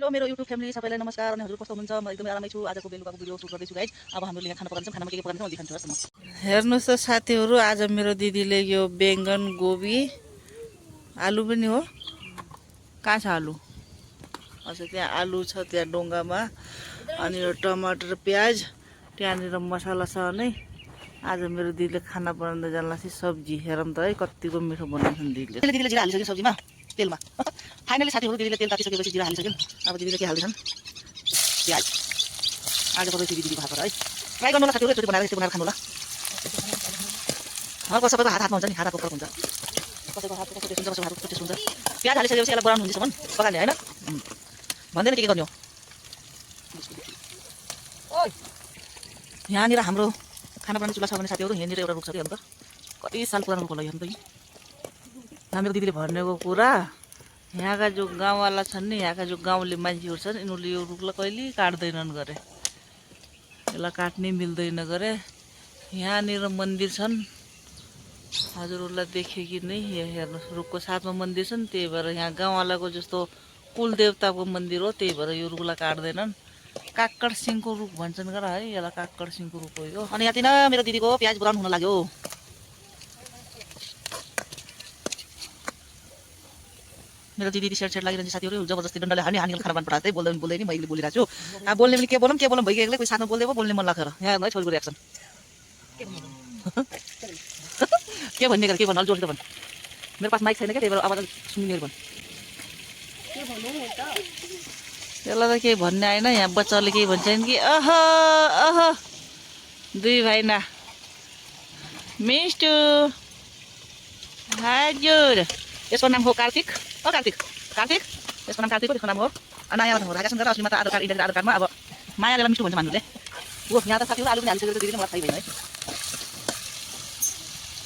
hello मेरो YouTube family सबैलाई नमस्कार अनि हजुर कस्तो हुनुहुन्छ म एकदमै आरामै छु आजको बेलुकाको भिडियो सुट गर्दैछु गाइज अब हामीले यहाँ खाना पकाउँछौँ खानामा के पकाउँछौँ देखाउँछु हस् म हेर्नुस् त साथीहरु आज मेरो दिदीले यो बेंगन गोबी आलु पनि हो कहाँ छ आलु अच्छा त्यहाँ आलु छ त्यहाँ डोंगामा अनि यो टमाटर प्याज त्यहाँनिर मसला छ नै आज मेरो दिदीले खाना बनाउँदै जानला छ सब्जी हेरौँ त है कतिको मिठो बनाउँछन् दिदीले जिरा हालिसक्यो सब्जीमा तेलमा फाइनली साथीहरु दिदीले तेल तातिसकेपछि जिरा हालिसक्यो अब दिदीले के हाल्दैछन् प्याज आज तपाईँ दिदी भएको है ट्राई गर्नु होला साथीहरु एकचोटि बनाएर यस्तो बनाएर खानु होला हरको सबैको हातमा हुन्छ नि हातको फरक हुन्छ कसैको हातको टेस्ट हुन्छ कसैको हातको टेस्ट हुन्छ प्याज हालिसकेपछि यसलाई ब्राउन हुँदैछ पकाल्ने हैन भन्दैन के गर्ने हो यहाँनिर हाम्रो खाना बनाउने चुल्हा छ भने साथीहरु यहाँनिर एउटा रुख छ कि अन्त कति साल पुरानो रुख होला यो त यहाँ मेरो दिदीले भन्नेको कुरा यहाँका जो गाउँवाला छन् नि यहाँका जो गाउँले मान्छेहरू छन् यिनीहरूले यो रुखलाई कहिले काट्दैनन् गरे यसलाई काट्नै मिल्दैन गरे यहाँनिर मन्दिर छन् हजुरहरूलाई देखे कि नै हेर्नुहोस् रुखको साथमा मन्दिर छन् त्यही भएर यहाँ गाउँवालाको जस्तो कुल देवताको मन्दिर हो त्यही भएर यो रुखलाई काट्दैनन् काक्कड सिंहको रुख भन्छन् गर है यसलाई काक्कड सिंहको रुख हो यो अनि यहाँतिर मेरो दिदीको प्याज ब्राउन हुन लाग्यो मेरो दिदी सेट लागिरहन्छ साथीहरु जबरजस्ती डन्डाले हानी खाना बन्न पठाउँदै बोल्दै नि मैले बोलिरहेको छु अब बोल्ने पनि के बोलौँ भइगयो कोही साथमा बोल्दै बोल्ने मन लाग्छ यहाँ है छोरीको रिएक्सन के भन्ने के भन्नु जोड भन् मेरो पास माइक छैन क्या त्यही भएर आवाज सुन्ने भन् यसलाई त केही भन्ने आएन यहाँ बच्चाहरूले केही भन्छन् कि अह अह दुई भाइना मिस्टु हजुर यसको नाम हो कार्तिक कार्तिक यसको नाम कार्तिक हो यसको नाम हो नयाँ हो राजा शङ्कर अस्मिमा त आधार कार्ड इन्डियाको आधार कार्डमा अब मायाले मिस्टु भन्छ मान्छेले हो यहाँ त साथीहरु आलु पनि हालिसकेको दिदीले मलाई थाहै भएन है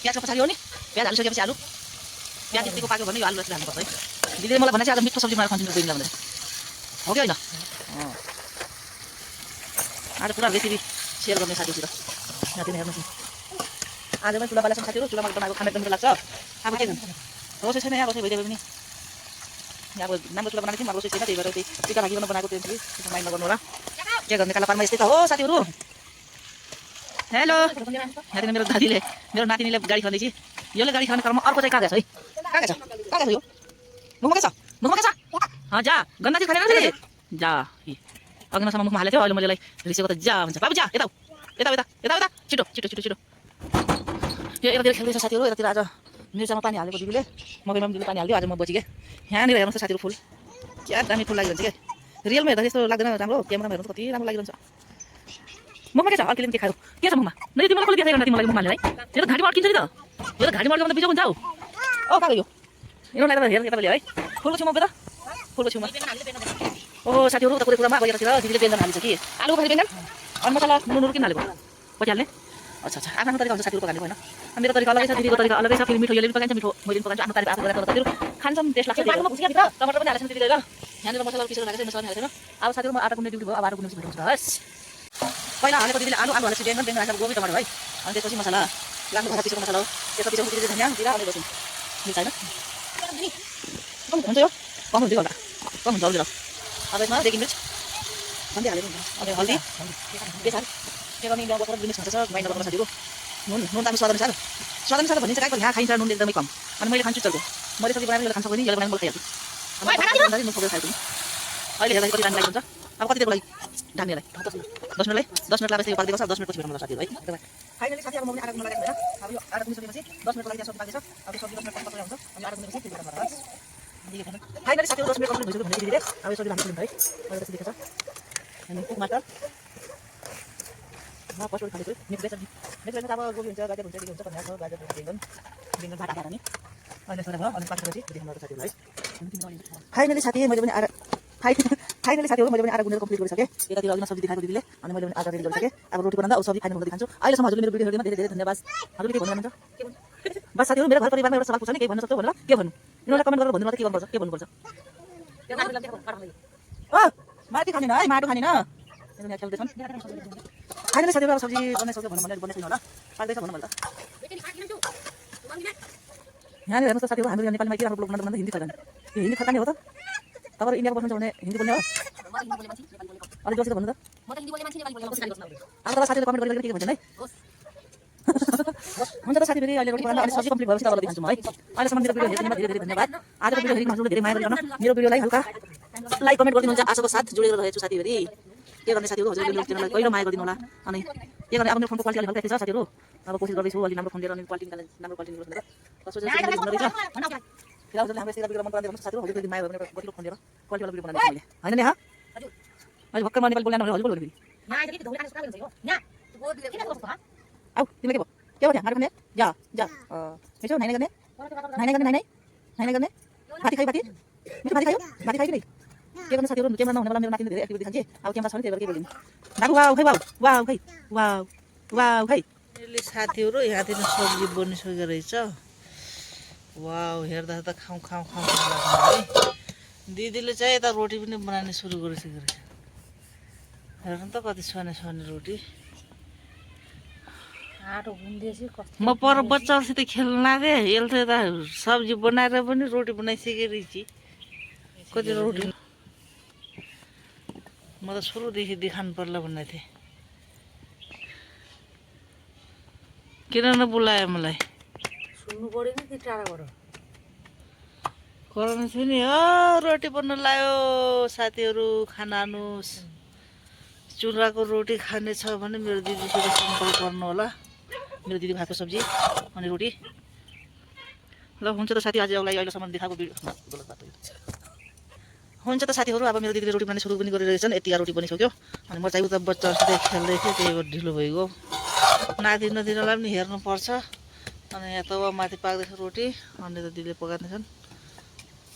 प्याजको पछाडि हो नि प्याज हालिसकेपछि आलु प्याज यतिको पाक्यो भने यो आलु यसले हाल्नुपर्छ है दिदीले मलाई भने चाहिँ आज मिठो सब्जी बनाएर खान्छु दिदीले भने हो कि होइन आज पुरा रेसिपी सेयर गर्ने साथीहरुसित यहाँ तिमी हेर्नुहोस् आज पनि चुल्हा बालेछन् साथीहरु चुल्हामा बनाएको खाना एकदम मिठो लाग्छ अब के गर्नु रोसै छैन यहाँ रोसै भइदियो पनि यहाँ अब राम्रो चुल्हा बनाएको थियौँ रोसै छैन त्यही भएर त्यही पिता भागी बनाएको त्यो त्यसो माइन्ड नगर्नु होला के गर्ने कालापानमा यस्तै त हो साथीहरु हेलो यहाँ मेरो दादीले मेरो नातिनीले गाडी चलाउँदैछ योले गाडी चलाउने क्रममा अर्को चाहिँ कहाँ गएछ है कहाँ गएछ यो मुखमा के छ जा गन्दा चाहिँ खाने जा अग्नसम्म मुखमा हालेको थियो अहिले मैले रिसेको त जा भन्छ बाबु जा यता छिटो यो यतातिर खेल्दैछ साथीहरु यतातिर आज मिर्चामा पानी हालेको दिदीले मकैमा पनि दिदीले पानी हालिदियो आज म बचिगेँ यहाँनिर हेर्नुहोस् त साथीहरु फुल क्या दामी फुल लागिरहन्छ क्या रियलमा हेर्दा यस्तो लाग्दैन राम्रो क्यामेरामा हेर्नुहोस् कति राम्रो लागिरहन्छ मुखमा के छ अर्किले के खायो के छ मुखमा नै तिमीलाई कसले देखाइरहन तिमीलाई मुखमा हालेर है यो त घाँटीमा अड्किन्छ नि त यो त घाँटीमा अड्किँदा बिजो हुन्छ हौ ओ कहाँ गयो यिनीहरूलाई त हेर यताले है फुलको छेउमा उभिएर फुलको छेउमा ओहो साथीहरु त कुरामा अब यतातिर दिदीले बेङ्गन हालिन्छ कि आलु पछि बेङ्गन अनि मसला नुन किन हालेको पछि हाल्ने अच्छा आफ्नो तरिका हुन्छ साथीहरु पकाउने होइन मेरो तरिका अलगै छ दिदीको तरिका अलगै छ फेरि मिठो यसले पनि पकाइन्छ मिठो मैले पनि पकाउँछु आफ्नो तारिफ आफू गरेर साथीहरु खान्छौँ टेस्ट लाग्छ टमाटर पनि हालेछन् दिदीले ल यहाँनिर मसला पिसेर राखेछ मसला हालेछ अब साथीहरु म आटा गुन्ने ड्युटी भयो अब आटा गुन्ने पछि भेटौँ हस् पहिला हालेको दिदीले आलु हालेपछि बेङ्गन हालेको गोबी टमाटर है अनि त्यसपछि मसला लाग्नु भएको पिसेको मसला हो त्यसपछि दिदीले धनिया जिरा हालेको छु मिल्छ हैन हुन्छ यो कम हुन्छ होला कम हुन्छ हजुर अब यसमा बेकिङ मिर्च भन्दै हालेको हुन्छ अनि हल्दी बेसार के गर्ने गाउँको सबै मिक्स हुन्छ माइन्ड नगर्नु साथीहरु नुन त स्वाद अनुसार भन्ने चाहिँ यहाँ खाइन्छ नुन एकदमै कम अनि मैले खान्छु चल्को मैले सब्जी बनाएर खान सक्दिनँ यसले बनाएर मैले खाइहाल्छु नुन खोजेर खाइदिनु अहिले हेर्दा कति टाइम लाग्छ अब कति देरको लागि ढाक्नेलाई 10 मिनट लागेपछि यो पाक्दै गर्छ 10 मिनट पछि भेटौँ साथीहरु है फाइनली साथीहरु म पनि आटा गुन्नु लागेको हैन अब यो आटा गुन्निसकेपछि 10 मिनटको लागि सब्जी पाकेछ अब यो सब्जी 10 मिनट पकाएर हुन्छ अनि आटा गुन्नेपछि फेरि गर्नु पर्छ फाइनली साथीहरु 10 मिनट कम्प्लिट भइसक्यो भने दिदीले अब यो सब्जी हाल्नु है अहिले त्यसले देखेछ अनि टमाटर म पछोड खानेछु मिक्स सब्जी मिक्स अब गोबी हुन्छ गाजर हुन्छ के हुन्छ भन्ने छ गाजर बेङ्गन भात हाल्दा नि अहिले सरा भयो अनि पाकेपछि देख्नु साथीहरु है फाइनली साथीहरु मैले पनि आटा गुनेर कम्प्लिट गरिसकेँ यतातिर अघि सब्जी देखाएको दिदीले अनि मैले पनि आटा रेडी गरिसकेँ अब रोटी बनाउँदा अब सब्जी फाइनल हुँदै खान्छु अहिलेसम्म हजुरले मेरो भिडियो हेर्दिनमा धेरै धेरै धन्यवाद हजुरले के भन्नुहुन्छ बस साथीहरु मेरो घर परिवारमा एउटा सवाल पुग्छ नि के भन्न सक्छौ भनेर के भन्नु यिनीहरूलाई कमेन्ट गरेर भन्नु न के गर्नुपर्छ माटी खाने न है माटो खाने न यहाँ खेल्दैछन् फाइनली साथीहरु अब सब्जी बनाइसक्यो भनेर बन्ने छैन होला पाक्दैछ भन्नु मैले त यहाँ हेर्नुहोस् त साथीहरु हाम्रो नेपालीमा के राम्रो ब्लग बनाउँदा हिन्दी छैन यो हिन्दी खतरा नै हो त तपाईहरु इन्डियाको बस्नुहुन्छ भने हिन्दी बोल्ने हो अलि जोसित भन्नु त अब तपाईँ साथीले कमेन्ट गरेर के भन्छन् है हुन्छ त साथी फेरि अहिले रोटी पकाउँदा अनि सब्जी कम्प्लिट भएपछि तपाईँलाई दिन्छु म है अहिलेसम्म मेरो भिडियो हेर्दिनुमा धेरै धेरै धन्यवाद आजको भिडियो हेरेको हजुरले धेरै माया गरिरहनु मेरो भिडियोलाई हल्का लाइक कमेन्ट गरिदिनुहुन्छ आशाको साथ जोडेर रहेछु साथीहरु के गर्ने साथीहरु हजुरले मेरो च्यानललाई कहिले माया गरिदिनु होला अनि के गर्ने अब मेरो फोनको क्वालिटी अलि हल्का छ साथीहरु अब कोसिस गर्दैछु अलि राम्रो फोन लिएर अनि क्वालिटी निकाल्ने राम्रो क्वालिटी निकाल्नु भनेर सोचेर हुँदै रहेछ फेरि हजुरले हाम्रो यस्तो भिडियो मन पराउँदै हुनुहुन्छ साथीहरु हजुरले माया गरेर गतिलो फोन लिएर क्वालिटी वाला भिडियो बनाउँछु मैले हैन नि हा अहिले भक्कर म नेपाली बोल्न भने हजुर बोल्नु फेरि आउ तिमीले के भयो के भयो त्यहाँ गर्ने जा जा मिठो नाइ गर्ने भाती खाइ भाती मिठो भाती खायो भाती खाइ कि के गर्ने साथीहरु क्यामेरा नहुने बेला मेरो नातिले धेरै एक्टिभिटी देखान्छे अब क्यामेरा छ नि त्यही भएर के बोलिदिनु दागु वाउ खै वाउ खै यसले साथीहरु यहाँतिर सब्जी बनिसकेको रहेछ वाउ हेर्दा त खाउँ लाग्छ है दिदीले चाहिँ यता रोटी पनि बनाउने सुरु गरिसकेको रहेछ हेर्नु त कति सने रोटी म पर बच्चाहरूसित खेल्न लाग्यो यसले त सब्जी बनाएर पनि रोटी बनाइसकेको रहेछ कति रोटी म त सुरुदेखि देखाउनु पर्ला भन्ने थिएँ किन नबोलायो मलाई सुन्नु पर्यो नि त्यो टाढाबाट कराउनु थियो नि रोटी बन्न लायो साथीहरू खाना आउनुहोस् चुल्हाको रोटी खाने छ भने मेरो दिदीसित सम्पर्क गर्नु होला मेरो दिदी भातको सब्जी अनि रोटी ल हुन्छ त साथी आज अहिलेसम्म देखाएको भिडियो हुन्छ त साथीहरू अब मेरो दिदीले रोटी बनाउने सुरु पनि गरिरहेछन् यति रोटी बनिसक्यो अनि म चाहिँ उता बच्चाहरूसित खेल्दै थिएँ त्यही भएर ढिलो भइगयो नातिनलाई पनि हेर्नुपर्छ अनि यहाँ त माथि पाक्दैछ रोटी अनि त दिदीले पकाउँदैछन्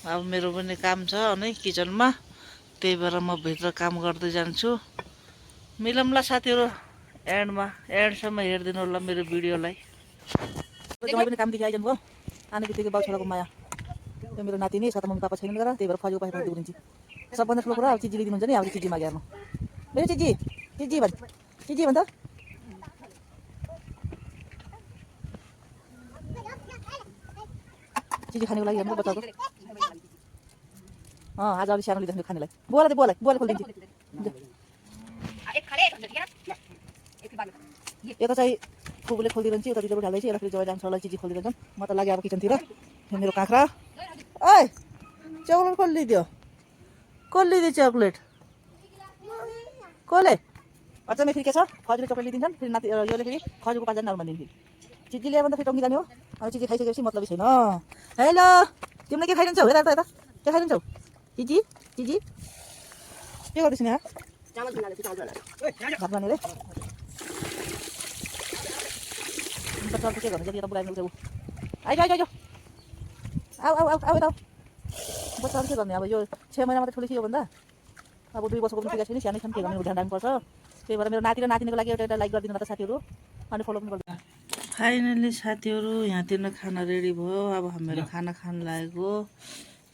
अब मेरो पनि काम छ अनि किचनमा त्यही भएर म भित्र काम गर्दै जान्छु मिलौँला साथीहरू एन्डसम्म हेरिदिनु होला मेरो भिडियोलाई जमाई पनि कामदेखि आइजानु भयो आने बित्तिकै बाउ छोराको माया त्यो मेरो नाति नै छ त मम्मी पापा छैन गरेर त्यही भएर फजो पाएको दिन्छ सबभन्दा ठुलो कुरा अब चिजीले दिनुहुन्छ नि अब चिजी मागे हेर्नु मेरो चिजी भन्छ चिजी खानेको लागि हेर्नु बच्चाको आज अलिक सानो लिँदैछ खानेलाई बुवालाई खोलिदिन्छु यता चाहिँ फुपूले खोलिदिनुहुन्छ यता दिदीले ढाल्दैछ यता फेरि जवाई जान्छलाई चिजी खोलिदिन्छन् म त लाग्यो अब किचनतिर मेरो काँक्रा ए चक्लेट खोलिदियो चक्लेट कसले अचम्म फेरि के छ खजुरको चक्लेट लिइदिन्छन् फेरि नाति योले फेरि खजुरको पाँचजना नर्मल दिन्छ चिजी ल्यायो भने त फेरि टङ्गी जाने हो अब चिजी खाइसकेपछि मतलब छैन हेलो तिमीले के खाइदिन्छौ हेर यता के खाइदिन्छौ चिजी के गर्दैछ नि भात बनाने रे बच्चा के गर्नु जति बुढाइ मिल्छ आइज आउ यता बच्चाहरू के गर्ने अब यो 6 महिना मात्रै ठुलो थियो भन्दा अब 2 वर्षको पनि पुगेको छैन सानै छन् के गर्ने ध्यान राख्नुपर्छ त्यही भएर मेरो नाति र नातिनीको लागि एउटा लाइक गरिदिनु होला साथीहरू अनि फलो पनि गरिदिनु फाइनली साथीहरू यहाँतिर खाना रेडी भयो अब हामीहरू खाना खान लागेको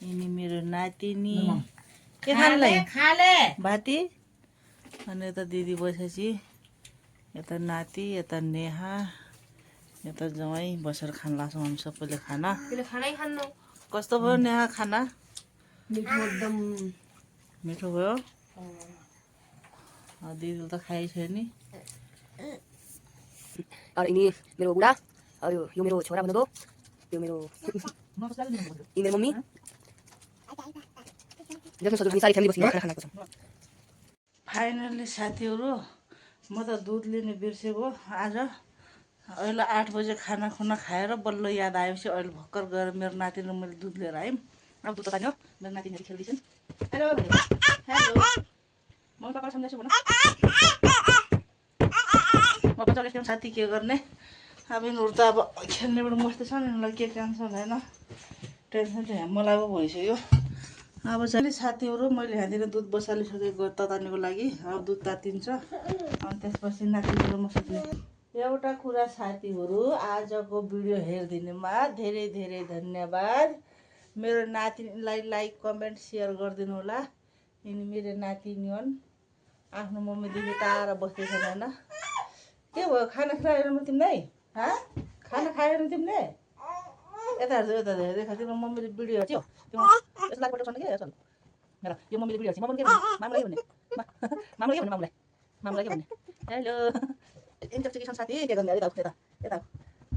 यिनी मेरो नातिनी के खानलाई भाती अनि यता दिदी बसेपछि यता नाति यता नेहा यता जवाई बसेर खान लाग्छौँ हामी सबैले खाना कस्तो भयो नेहा खाना एकदम मिठो भयो दिदीले त खाइ छैन नि यिनी मेरो बुढा यो मेरो छोरा भन्नु यो मेरो मम्मी फाइनली साथीहरू म त दुध लिने बिर्सेको आज अहिले 8 बजे खाना खाएर बल्ल याद आएपछि अहिले भर्खर गएर मेरो नाति र मैले दुध लिएर आयौँ अब दुध त तान्यो मेरो नातिनीहरू खेल्दैछन् हेलो म तपाईँलाई सम्झाउँछु भन म बच्चाले साथी के गर्ने अब यिनीहरू त अब खेल्नेबाट मस्ती छ नि यिनीहरूलाई के टेन्सन छैन टेन्सन चाहिँ मलाई अब भइसक्यो अब चाहिँ साथीहरू मैले यहाँतिर दुध बसालिसकेको तताउनुको लागि अब दुध तातिन्छ अनि त्यसपछि नातिनीहरू म सुत्ने एउटा कुरा साथीहरू आजको भिडियो हेरिदिनुमा धेरै धेरै धन्यवाद मेरो नातिनीलाई लाइक कमेन्ट सेयर गरिदिनु होला यिनी मेरो नातिनी हुन् आफ्नो मम्मीदेखि टाढा बस्दैछन् होइन के भयो खाना खाएर तिमीलाई खाना खाएर तिमीले यता हेर्छु यता देखा तिम्रो मम्मीले भिडियो हेर्थ्यो त्यो यस्तो लागि पठाउँछ कि हेर्छ हेर यो मम्मीले भिडियो हेर्छ म पनि के भन्ने मामुलाई के भन्ने मामुलाई के भन्ने मामुलाई के भन्ने हेलो इन्टोक्सिकेसन साथी के गर्ने अरे यता यता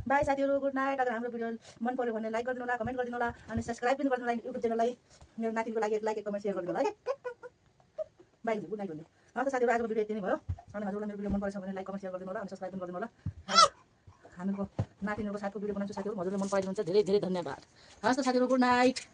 बाई साथीहरू गुड नाइट अगर हाम्रो भिडियो मन पऱ्यो भने लाइक गरिदिनु होला कमेन्ट गरिदिनु होला अनि सब्सक्राइब पनि गरिदिनु होला युट्युब च्यानललाई मेरो नातिको लागि एक लाइक एक कमेन्ट सेयर गरिदिनु होला है बाई गुड नाइट भन्नु हस् त साथीहरू आजको भिडियो यति नै भयो अनि हजुरलाई मेरो भिडियो मन परेछ भने लाइक कमेन्ट सेयर गरिदिनु होला अनि सब्सक्राइब पनि गरिदिनु होला हामीको नातिनीहरूको साथको भिडियो बनाउँछु साथीहरू हजुरले मन पराइदिनुहुन्छ धेरै धेरै धन्यवाद हस् त साथीहरू गुड नाइट